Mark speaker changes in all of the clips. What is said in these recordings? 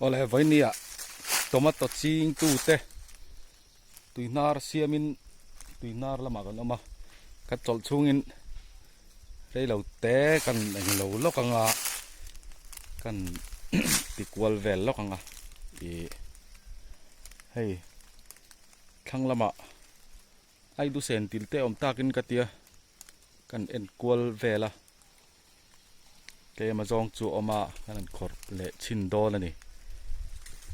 Speaker 1: Awle vawinia tomato ching tute tuihnar siamin tuihnar lamah kan awm a kan chawlh chhungin reilo te kan englo lawk anga kan ti kual vel lawk anga ih hei thlang lamah Aidusen til te awm takin ka tia kan en kual vel a tlem a zawng chu a awm a kan han khawrh leh chhin dawn a ni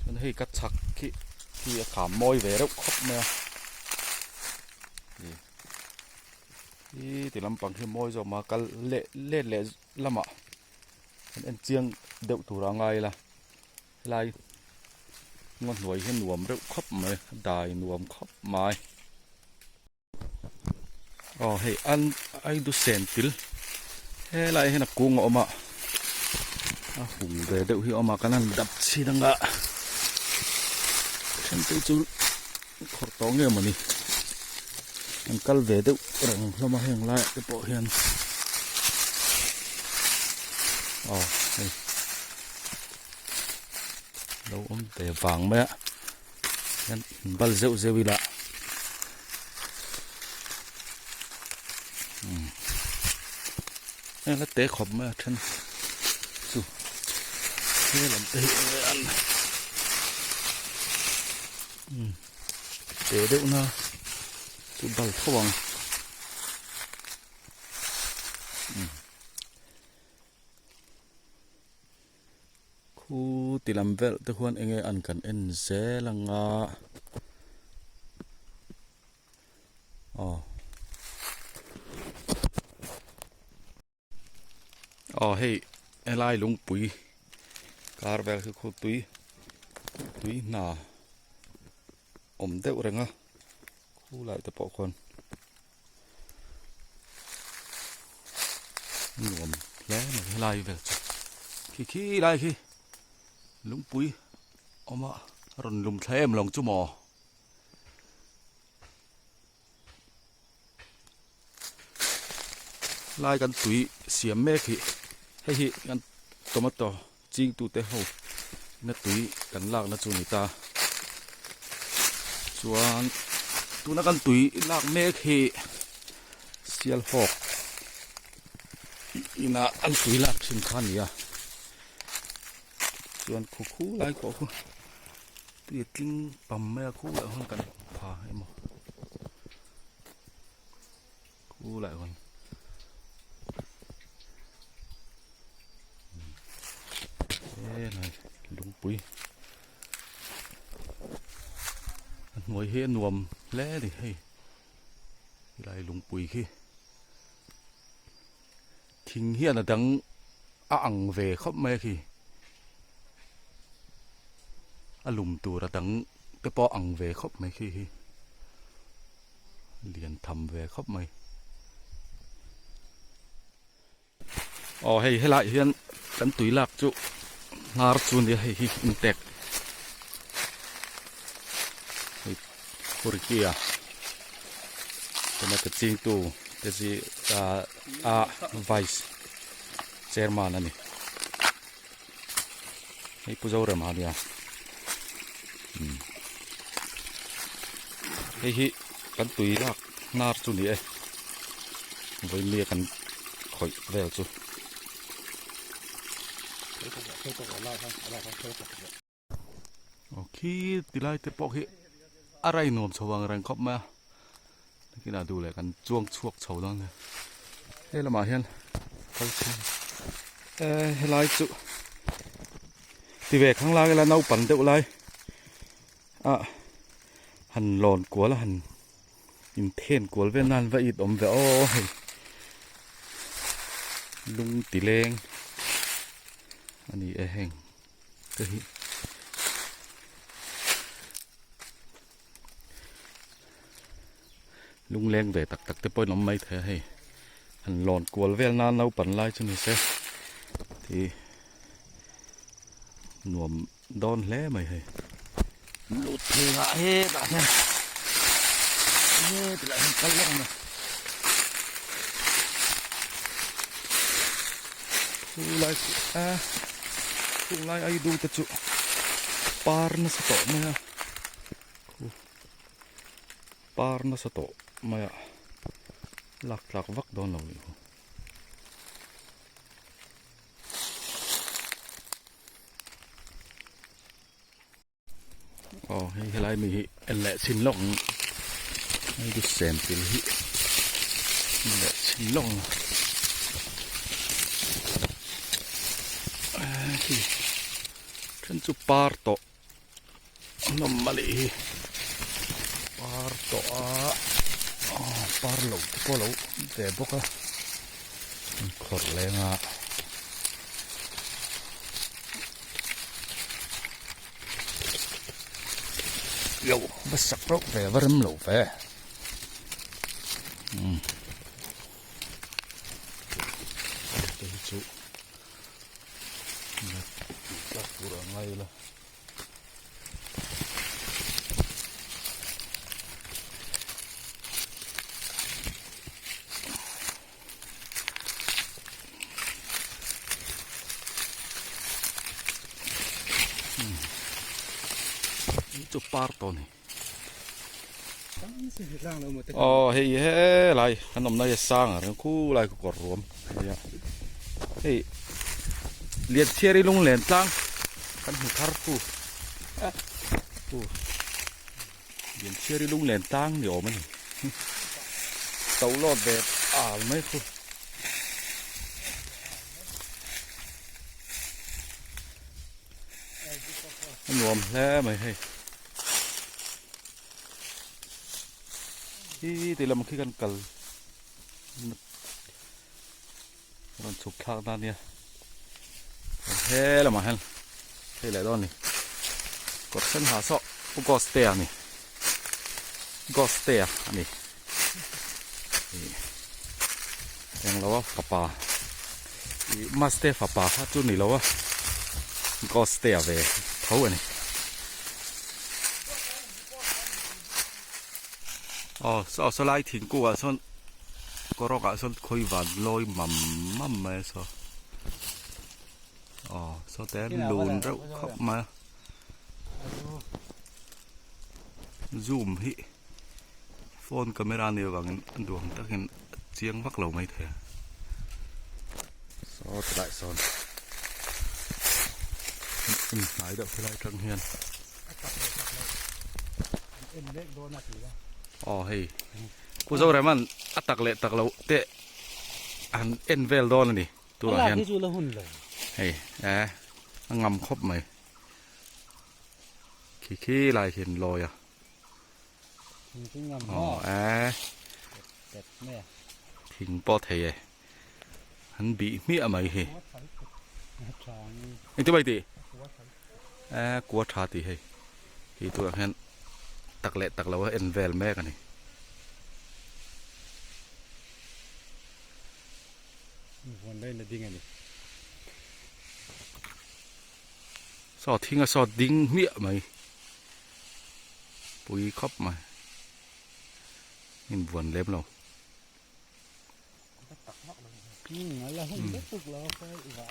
Speaker 1: chuan hei ka chhak khi khi a kham mawi ve reuh khawp mai a ih ti lampang hi mawi zawk mah kal leh let leh lamah kan en chiang deuh tur a ngai ila. Helai ngaw hnuai hi nuam reuh khawp mai a dai nuam khawp mai aw hei an aidu sen til helai hian a kung a awm a a hung ve deuh hi a awm a kan han dap chhin anga then te chu khawrh tawh nge mawni an kal ve deuh reng hlawm a heng laiah te pawh hian aw hei. Lo awm ve vang mai a hian bal zeuh zeuh ila umm hei la te khawp mai a then chu he lam te hi enge an umm te deuh na chu bal tho ang umm. Khu ti lam velh te khuan enge an kan en zel anga aw aw hei helai lungpui kar vel khi khu tui tui hna awm deuh reng a khu lai te pawh khuan. Nuam hle mai helai vel chu khi khi lai khi lungpui awm a rawn lum thla em lawng chu maw lai kan tui siam mek hi hei hi kan tomato ching tute ho na tui kan lak na chu ni ta chuan tuna kan tui lak mek hi sialhawk ina an tui lak thin kha a ni a chuan khu khu lai pawh khu tui a tling pam mai a khu lah hun kan pha emaw khu lah hun. Helai lungpui a hnuai hi a nuam hle a ni hei helai lungpui khi thing hian a dang a ang ve khawp mai a khi a lum tur a dang te pawh a ang ve khawp mai khi hi lian tham ve khawp mai. Aw hei helaiah hian kan tui lak chu hnar chu nia hei hi intek hei Purikia tomato chingtu te chi a vice chairman a ni hei Pu Zorema ania hei hi kan tui lak hnar chu ni e vawimia kan khawih vel chu. Aw khi ti lai te pawh khi a rai nuam chho ang reng khawp mai a nakinah duh leh kan chuang chhuak chho dawn nia he lamah hian kal chhung eh helai chu ti ve khang lai ila naupang deuh lai a han lawn kual a han inthen kual vel nan va it awm ve aw hei lung ti leng a ni e heng te hi lungleng ve tak tak te pawhin awm mai thei a hei han lawn kual vel nan naupang lai chu ni se ti nuam dawn hle mai hei lut phei ngah hetah hian hetilai hian kal lawk a ni khulai chu a khulai ai du te chu. Par nasa tawh mai a khu par nasa tawh mai a lak tlak vak dawn lo nih khu. Aw hei helai mi hi en leh chhin lawk ang hei chu sem pil hi en leh chhin lawk ang khi then chu par tawh a nawm a nih hi par tawh a aw par loh te pawh a lo awm ve bawk a inkhawrh leng a. Lo va sak reuh ve va rem lo ve umm te hi chu tlak tur a ngai la. Chu par tawh ni aw hei helai kan awmna hi a sang a reng khulai khu kawr ruam ania hei Lianchhiari lunglen tlang kan hmu thar khu khu Lianchhiari lunglen tlang ni awm a ni. To lawt ve al mai khu. A nuam hle mai hei. Hi ti lam khi kan kal rawn chhuk thlak na nia. He lamah hian hei leh dawn a ni. Kawr sen ha saw Pu Gostea a ni. Gostea a ni. Englo a fapa ih Maste fapa kha chu ni lo a Gostea ve tho a ni. Aw saw saw lai thingkung ah sawn kawrawk ah sawn khawi van lawi mam mam mai a saw aw saw te lun reuh khawp mai a zoom hi phone camera a nih avangin a duang takin a chiang vak lo maithei a saw tilai sawn inhnai deuh helai atang hian. Aw hei Pu Zoreman a tak leh tak loh te han en vel dawn a ni tunah hian hei eh a ngam khawp mai khi khi lai hian lawi a aw eh thing pawh thei e an bih hmiah mai hi engtin mai tih eh kua tha tih hei hi tunah hian tak leh tak lo a en vel mek a ni. Saw thing a saw ding hmiah mai pui khawp mai inbuan lem lo.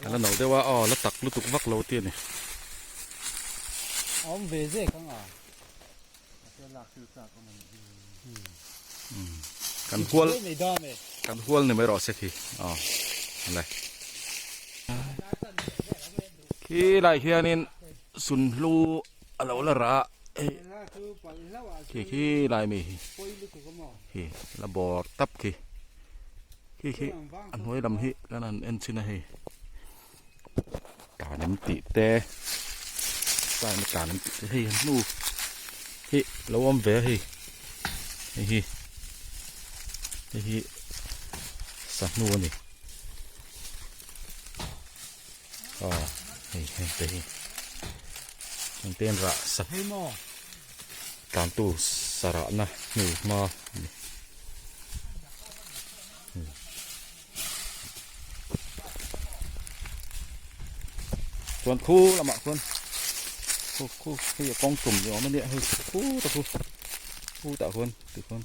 Speaker 1: A la no deuh a aw la tak lutuk vak lo tih a ni.
Speaker 2: A awm ve zek ang a.
Speaker 1: Kan hual kan hual ni mai rawh se khi aw le. Khi lai hianin sunhlu a lo la rah a hei khi khi lai mi hi khi la bawr tap khi khi khi a hnuai lam hi kan han en chhin a hei tlan em tih te tlan tlan em tih te hei a hnu hi lo awm ve a hei hei hi hei hi sahnu a ni. Aw hei heng te hi heng te hian rah sa tlantu sa rahna hnu hma a ni. Chuan khu lamah khuan khu khu hei a kawng tum ni awm a nia hei khu ta khu khu tah khuan tikhuan.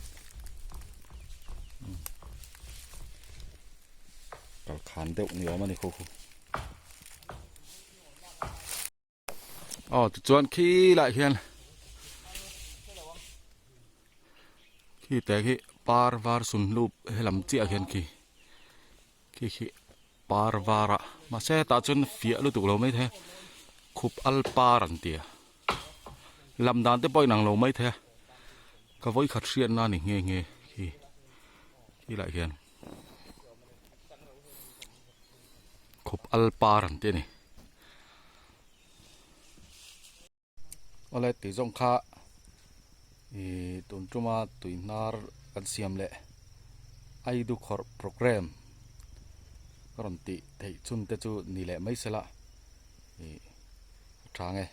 Speaker 1: Kal khan deuh ni awm a ni kho kho. Aw tichuan khilaiah hian khi te khi par var sunhlup helam chiah hian khi khi khi par var a mahse tah chuan fiah lutuk lo mai thei a khup al par an ti a lam dan te pawh a inang lo mai thei a ka vawikhat hriatna a ni nghe nghe khi khilaiah hian. Khup al par an ti a ni. Awle tih zawng kha ih tun tuma tui hnar kan siam leh Aidu khawrh programme ka rawn tih theih chhun te chu ni leh mai se la ih a tha nge.